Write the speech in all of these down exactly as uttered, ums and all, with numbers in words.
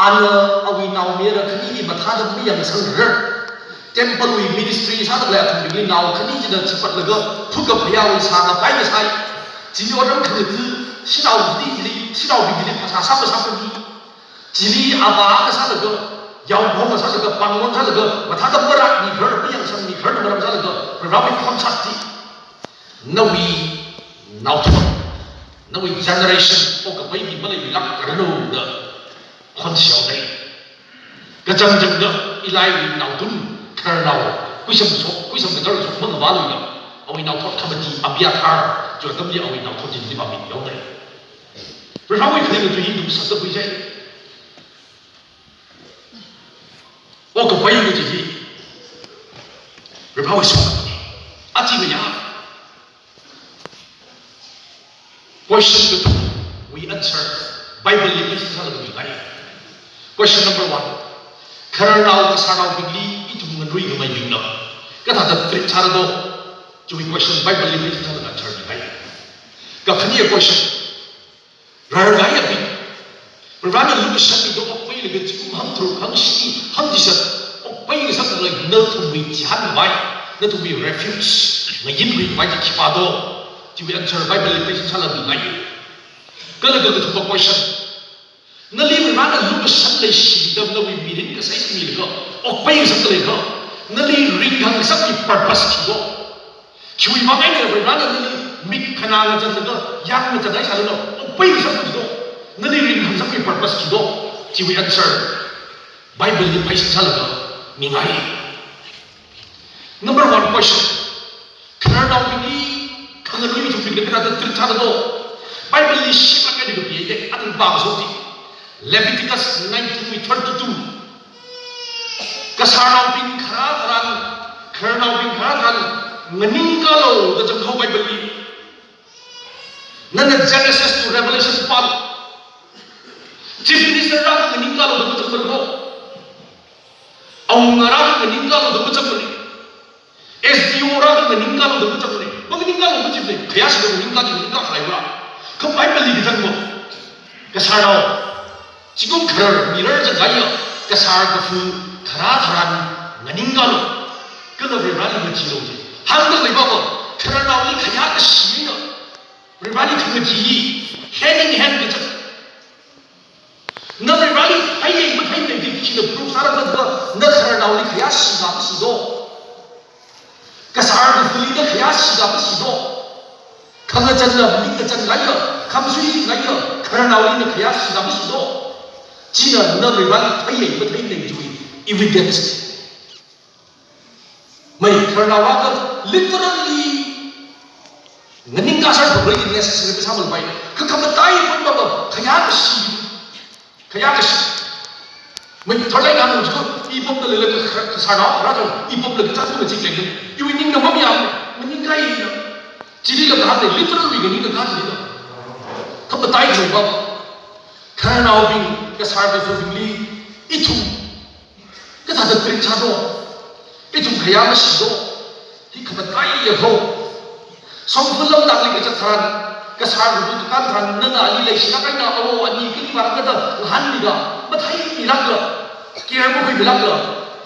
Ana awui naomayara khani hi mathāda mayangsangra. Temple wui ministry sāda khalei athumbingli nao khani china chipatlaga phukkaphayāwui sāngapai kasai. Chili otram khangatha, shanao chili, chili, shanaobing chili phasā sāma sāpami. Chili avā kasālaga, yaophong kasālaga, pāngmon sālaga, mathāda marākmikhara, mayangsangmikhara maram sālaga, Varewui khonsat chi, nawui naothot, nawui generation, okkapai mi maleiluilākranu da khonsat haonei. Kachangchangda Eliwui naothot, khararnao, kuisam shok, kuisam kachar shok mangavāluila, awui naothot khamati Abiathar, chi atamli awui naothot chili pāmi haonei. Varewui kharing tui hi ithum sāda khuisai. Okkapai kaji hi Varewui sokhami. Achi ngayā. Question kathumwui answer Bible li phaising sālaga mingai. Question number one. Khararnao kasārnaobingli ithum nganuikhamei mingna kathāda treat sāra do? Chiwui question Bible li phaising sālaga answer mingai. Kakhane question. Rarkahaibing, Varena lukhasanmida okpailaga zingkum hangtharuk, hangshini, hangchishat okpai ngasakngasak khalei nathumwui chihānkhavai, nathumwui refuge, ngayinkhuikhavai chi khipā do? Chiwui answer Bible li phaising sālaga mingai. Kala kakathuma question. Nali Varena lukhasan leishida nawui mirin kasai sāmilaga okpai ngasakda khalei kha, nali ringkhangasakwui purpose khi do? Khiwui vang eina Varena nali mik khanā ngachānlaga, yāng ngachānhai sālala okpai ngasakda khalei do? Nali ringkhangasakwui purpose khi do? Chiwui answer Bible li phaising sālaga mingai. Number one question. Khararnaobingli khanganui ithum bingli kathāda treat sāra do? Bible li shimlāk eina kapihai, athum pāshok chi. Leviticus nineteen wui thirty-two. Kasārnaobing kharā tharan, khararnaobing kharā tharan nganingkālu da zanghaowa Bible li. Nana Genesis to Revelation pālu. Chief Minister rākha nganingkālu da mazangmana ko. Awunga rākha nganingkālu da mazangmana. S D O rākha nganingkālu da mazangmana. Manganingkālu majipa, khayāshida nganingkā, nganingkā khalei va. Kha Bible li kazang va, kasārnao, zingkum kharar mirar zangkahaiya kasār kafu kharā tharan nganingkālu, kala Vareli ngacheelu ji. Hāngda khalei va, khararnaoli khayākashi eina Vareli khangachee hi hand in hand kazat. Na Vareli theiyei matheimei chi khina proof sāra kajida, na khararnaoli khayāshida mashi do? Kasār kafuli na khayāshida mashi do? Khangachānla, mik kachān ngaiya, khamsui ngaiya, khararnaoli na khayāshida mashi do? China na Vareli theiyei matheimei chiwui evidence. Mai, khararnao rākha literally nganingkā sāra khalei necessary sāmalapai. Kha khamataiya point va, khayākashi, khayākashi. Mai, tharlāk eina hānglu jiakha, ipamda leilakha, kasārnao rākha, ipamda kachāng kachik lei. Iwui ningna mamayā, nganingkāya. Chili la kahāng literally nganingkā chili la. Khamataiya point va, khararnaobing, kasār kafubingli ithum kathāda treat sā do? Ithum khayā mashi do? Hi khamataiya ho. Shongfa lamdakli kazat tharan, kasār kafu kakān tharan, nana ali leishilāk eina awo ani kali vāra kajida ngahānmida, matheimilākla, care makhuimilākla,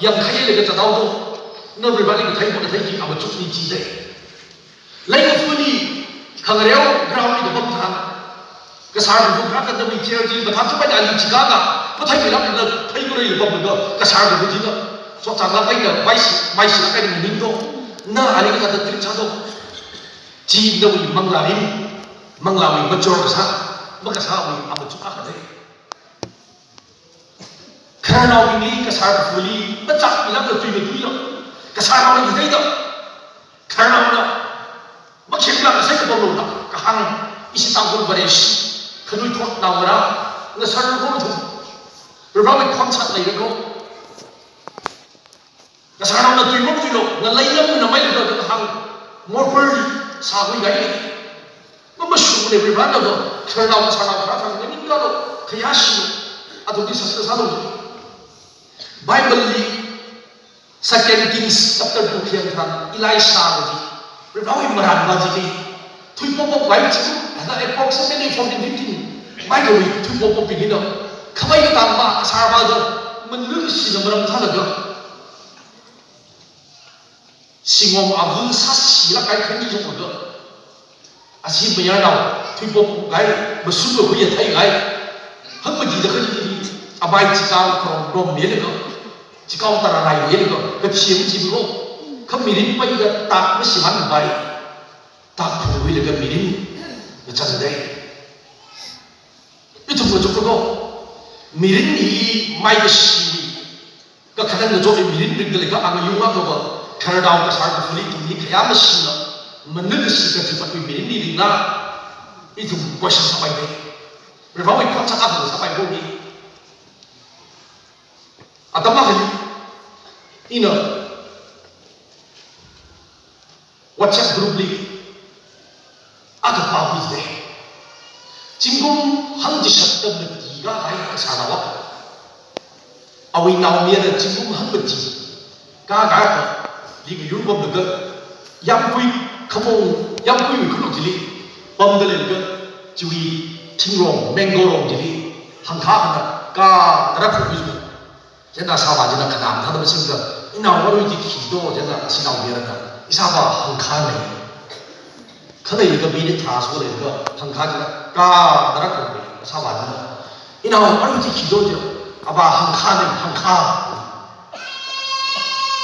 yangkhailaga zathao do? Na Vareli kathei makathei chi amachukna jidalei. Leikafuli, khangareo ground li kapam tharan, kasār kafu kharā tharan nawui chair chi mathāthupaida ali chikaka, matheimilākla theikhuilaga pamlaga, kasār kafu china shotchānglāk eina, maishi, maishilāk eina nganing do? Na ali kathāda treat sā do? Chi nawui manglā hi, manglāwui mature kasā, makasāwui amachuk akha dei. Khararnaobingli, kasār kafuli machākmilākla, tui matuila, kasārnaoli katheida, khararnaona makhemla kasai kapamlu da kahāng, ishi Tangkhul Vareshi, khanuithotnao ngarā, ngasar khon ithum, Varewui khonsat leira ko. Kasārnaona tui mamatuilu, ngalei lamna mailu da kahāng, morpherli sākhui kahai. Mamashungmana Varena va, khararnao kasārnao kharā tharan nganingkālu, khayāshilu, athumli sāsā sālu. Bible li Second Kings chapter two khayang tharan Elisha kaji, Varewui marānva chi, thuipop pop kahai chi, hithāda approximately fourteen fifteen, Bible li thuipop pop pop hina, Khavai katang va, kasār va do, manuk shina maram sālaga, shingom avu sāshilāk kahai khani jong va do, ashi mayarnao, thuipop kahai, mashun kakhui ya thei kahai, hangmati da khani ni, amai chikao kharom rom milaga, chikao tara rai milaga, kachim chim lo, kha mirin pai da tak mashimān pai, tak phungwui laga mirin, na chang dai. Ithum kachuk kako, mirin hili mai kashiwui, kakhanang kachot mirin ringda leilaga angayung akha va, khararnao kasār kafali ithum hi khayā mashina, manuk kashi kachipatwui mirin hi ringla, ithum question sāpai dai. Varewui khonsa akha sāpai ko ni. Atam akhali, ina WhatsApp group li akha pākhui dai. Zingkum hangchishat da mati kahai kasār va. Awui naomayara zingkum hangmati kahai kali ngayur pamlaga, Yamkui khamong, Yamkuiwui khanuk chili pamda leilaga, chiwui thingrong, mango rong chili, hangkha hana, ka, tara phungwui. Chieina sāvā china khanam thāda mashungda, "Inao, arui chi khi do?" chieina ashi naomayarana, "Ishāvā hangkhanei. Khaleilaga minute tharā shuleilaga hangkha china, ka, tara phungwui," sāvā china. "Inao, arui chi khi do?" chi, "Avā hangkhanei, hangkha."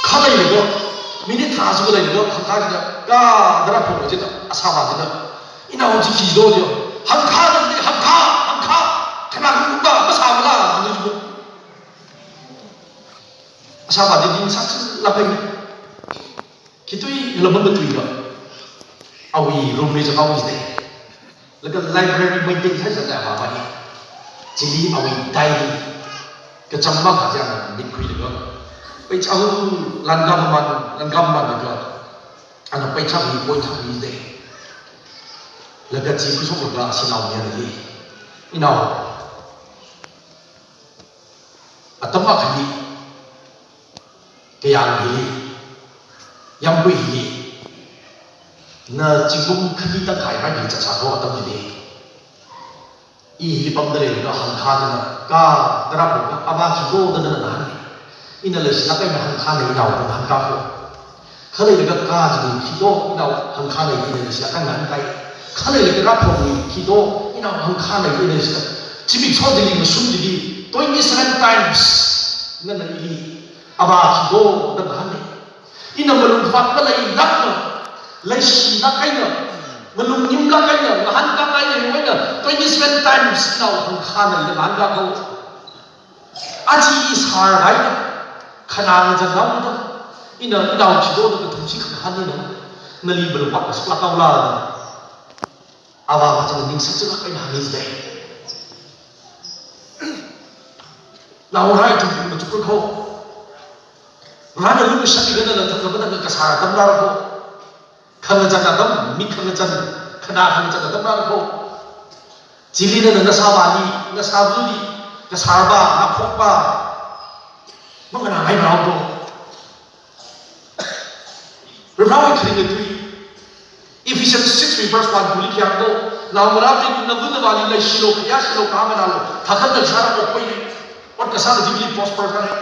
Khaleilaga, minute tharā shuleilaga hangkha china, ka, tara phungwui china, sāvā china, "Inao, chi khi do?" chi, "Hangkhanei, hangkha, hangkha. Khanā khanā masāmala?" hāngda jibo. Sāvā chi ningsāksa lāpai. Khitui lamang katuiya, awui room li chakao jidai. Laga library maintain sāsāda avāvā hi. Chili awui diary kachang makha chang mitkhuilaga, peichā hu, langam man, langam manlaga, ana peichā hi, pointhā hi jidai. Laga chi khuishoklaga ashi naomayarali, "Inao, atam akhali, Kayang hili, Yamkui hili, na zingkum khani tangkhai mai hili zatsā ko atam hili. I hili pamda leilaga hangkha china, ka, tara phungda, avā khi do da nana ngahān. Ina leishilāk eina hangkhanei, inao da ngahānkā ko. Khaleilaga ka chi khi do, inao, hangkhanei, ina leishilāk eina ngahānkai. Khaleilaga tara phungwui khi do, inao, hangkhanei, ina leishilāk." Zimiksho chili, mashun chili, twenty-seven times nana ili, "Avā khi do?" da ngahānei. Ina malung khavāt maleilākna, leishilāk eina, malung nimlāk eina, ngahānkā eina, eina twenty-seven times, "Inao, hangkhanei," da ngahānkā ko. Aja i sār haida, khanā ngachān haoda, ina, "Inao, khi do?" da kathum chi khangahān eina, nali malung khavāt mashunglāk haola da. Avāvā china ningsāksa lākpai na mi jidai. Naongarā ithum kachuk kako. Varena lumashanlaga nana thangkha matangkha kasār atam rāra ko. Khangachān atam, mik khangachān, khanā khangachān atam rāra ko. Chili nana nasāvāli, nasāvali, kasārvā, nakhokvā manganāngai rao ko. Varewui kharinga tui, Ephesians six wui verse one two li khi hāng ko, "Naongarābing, nava navāli leishilu, khayāshilu, kahāng nganālu, thākha ngasāra okpai, ot kasā kachili prosper sāra."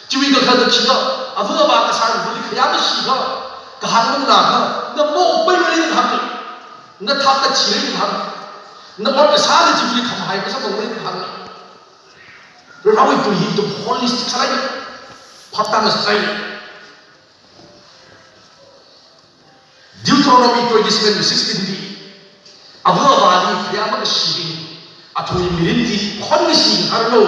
Chiwui kakhalatna khikhala, ava avā kasāra kachili khayā mashikha, kahāng manganākha, na maokpaimara da hānga. Na thākha chira da hānga. Na ot kasā kachili khamahai kasā mangra da hānga. Varewui tui hi ithum holistic sālai, phaptā ngasālai. Deuteronomy twenty-seven verse sixteen li, "Ava avāli khayā makashibing, athumwui mirin chi khon ngashi ngasāranu,"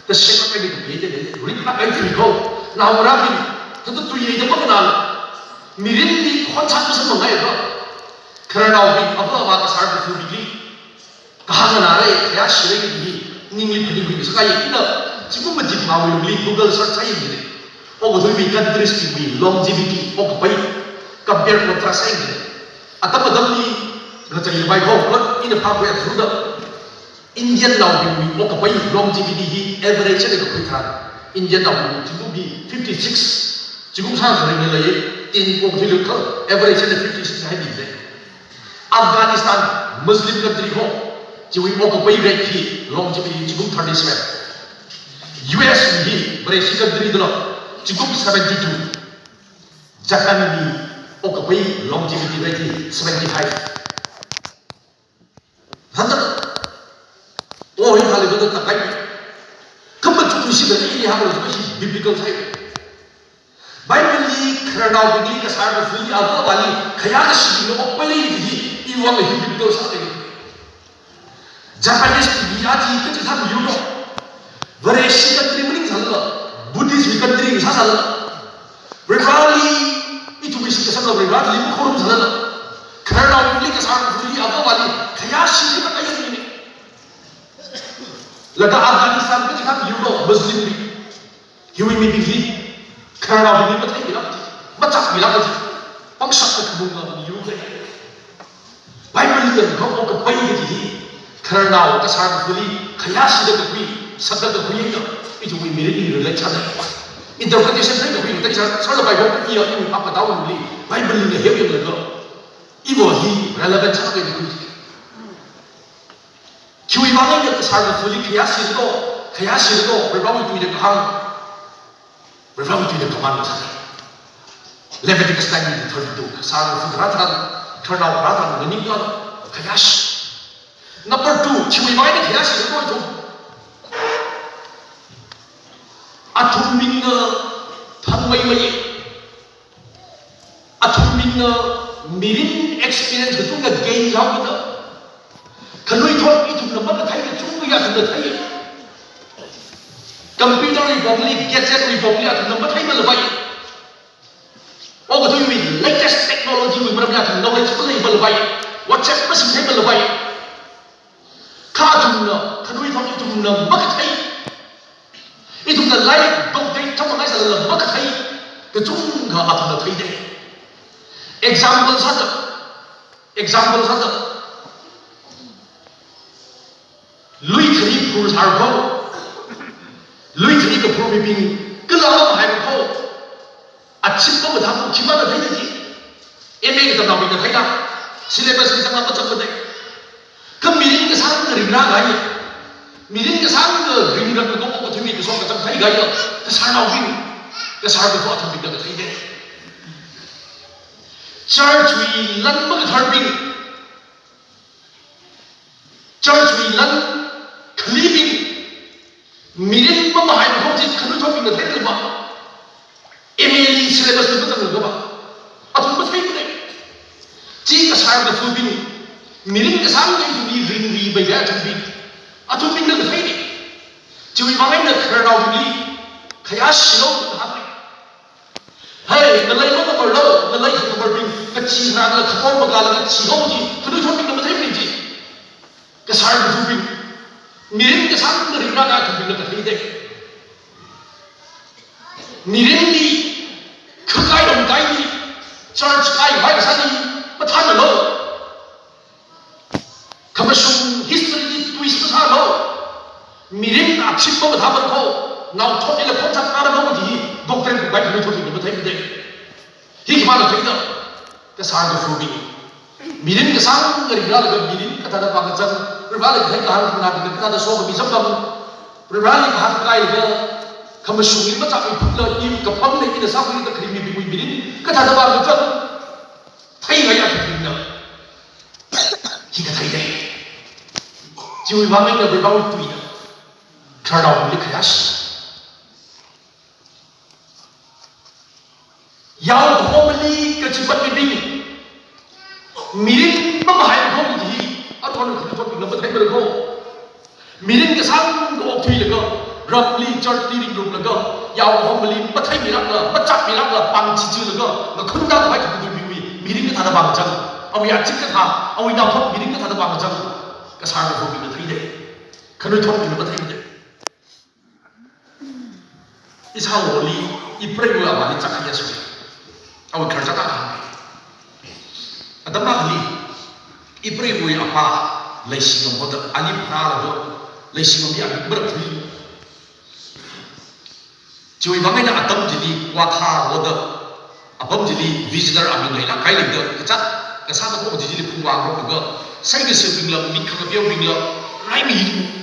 da shimānlaga kapi da lei. Ringlāk eina tui ko, naongarābing, thāda tui leida manganālu. Mirinli khon sāngasakmangaiakha, khararnaobing, ava avā kasār kafubingli kahāng nganāra, khayāshira kaji hi ningli phaningkhui ngasakngai. Ina zingkum mati phangāwui lungli Google search sāyanglu. Okathuiwui countries bingwui longevity, okkapai, compare contrast sāyanglu. Atam atamli ngacheipai ko, but ina phākhui athumda, Indian naobingwui okkapai longevity hi average eina kakhui tharan, Indian naobingwui zingkum hi fifty-six, zingkum sākha ringda lei, tin pong thili kha average eina fifty-six hai mi lei. Afghanistan, Muslim country ko, Chiwui okapei rate hi longevity zingkum thirty-seven. U S hi Vareshi country dalo zingkum seventy-two. Japan hi okapei longevity rate hi seventy-five. Hāngda, o hi hāli bada takai. Khamachukli shida ili hānglo, hi biblical sāi. Bible li khararnaobingli kasar kafuli avāvāli khayākashibingna okpei lei hi, iwui vang hi biblical sāi. Japanese bing hi aja kachithā mayurlo. Vareshi country maningla, Buddhist country sāsāla. Vareli, ithumwui shitkasangla Vareli makhorumsāla. Khararnaobingli kasar kafuli avāvāli khayāshi chi kakai ni. Laga Afghanistan kachithā mayurlo, Muslim bing. Hiwui mibing hi khararnaobingli matheimilāk chi, machakmilāk chi, pangshap khamung mayur lei. Bible li yangkha okapei kaji hi khararnao kasar kafuli khayāshida kakhui, sakda kakhui eina, ithumwui mirinli relate sāda. Interpretation theida kakhui, tei sāsāla Bible kajiya, iwui phap kataoli, Bible li hei yanglaga, iva hi relevant sāda kakhui. Khiwui vang eina kasar kafuli khayāshida, khayāshida, Varewui tuida kahāng. Varewui tuida command sāi. Leviticus nineteen thirty-two, kasar kafu kharā tharan, khararnao kharā tharan, nganingla khayāshi. Number two, chiwui vang eina khayāshida ithum. Athumbingna thangmeimei. Athumbingna mirin experience kachungkha gain sāhaoda. Khanuithot ithumna makathei kachungkha athumna thei. Computer wui pongli, gadget wui pongli athumna mathei malapai. Okathuiwui latest technology wui maramli athum knowledge maleipa malapai. WhatsApp masingthei malapai. Kha athumna, khanuithot ithumna makathei. Ithumna lairik bok dei thamangai sālala makathei. Kachungkha athumna theidei. Example sāda. Example sāda. Lui thari phur sāra kho. Lui thari kaphur mibing, kala mahai kho. Achip mamathā kho khipāna theida chi. M A katamnaobingna theida. Syllabus li zangla machang mate. Kha mirin kasāngna ringra kahai. Mirin kasāngna ringra kho, okathuiwui kashok kachang theikahai. Kasarnaobing. Kasar kafu athumbingna theidei. Church wui lan makatharbing. Church wui lan khalibing, mirin mamahai makhong chi khanuithotbingna theilaba. M A li syllabus li mazanglaga ba. Athum mathei malei. Chi kasar kafubing, mirin kasāngna ithumli ringri bai ya athumbing. Athumbingna kathei ni. Chiwui vang eina khararnaobingli khayāshilo kahāng ni. Hei, ngalei lo number lo, ngalei number bing, kachi rāla, khamor makāla, kachi lo chi, khanuithotbingna matheimei chi. Kasar kafubing, mirin kasāngna ringra kathubingna katheidei. Mirinli, khakai longkaili, church kai vai kasāli, mathānalo. Khamashung history li twist masālo. Mirin achip mamathā man kho, naothotli la khongchak ara kho kaji, doctrine khukai khanuithotbingna matheimei dei. Hi khipāna theida, kasar kafubing. Mirin kasāngna ringralaga mirin kathāda vākazang, ringralaga kahai kahāng khanabingna kathāda sokhami samphang, ringrali kahāng kailaga, khamashungli machakmei phutla, i kapangna ina sākhuida kharing mibingwui mirin kathāda vākazang. Theikahai athubingna. Hi kathei dei. Chiwui vang eina Varewui tuina. Khararnaobingli khayāshi. Yao kahomali kachipat mibing. Mirin mamahai kho kaji. Athon khanuithotbingna matheimara kho. Mirin kasāngna okthuilaga, ramli, church li ringrumlaga, yao kahomali matheimilakla, machakmilakla, pāng chichilaga, ngakhunda khavai khanuithotbingwui mirin kathāda vākazang, awui achik kathā, awui naothot mirin kathāda vākazang, kasar kafubingna theidei. Khanuithotbingna matheimei dei. Ishāwoli, ipreiwui avāli chak kayā sui. Awui khararchak akha hānga. Atam akhali, ipreiwui avā, leishingam hoda, ali pharālaga, leishingam ya mik marak thui. Chiwui vang eina atam chili, kwakha hoda, apam chili visitor aming leilāk kahai leida, kazāt kasā kapo chili phungvāngarokta, saikashibingla, mik khangapeo bingla, Ai mi hi tu.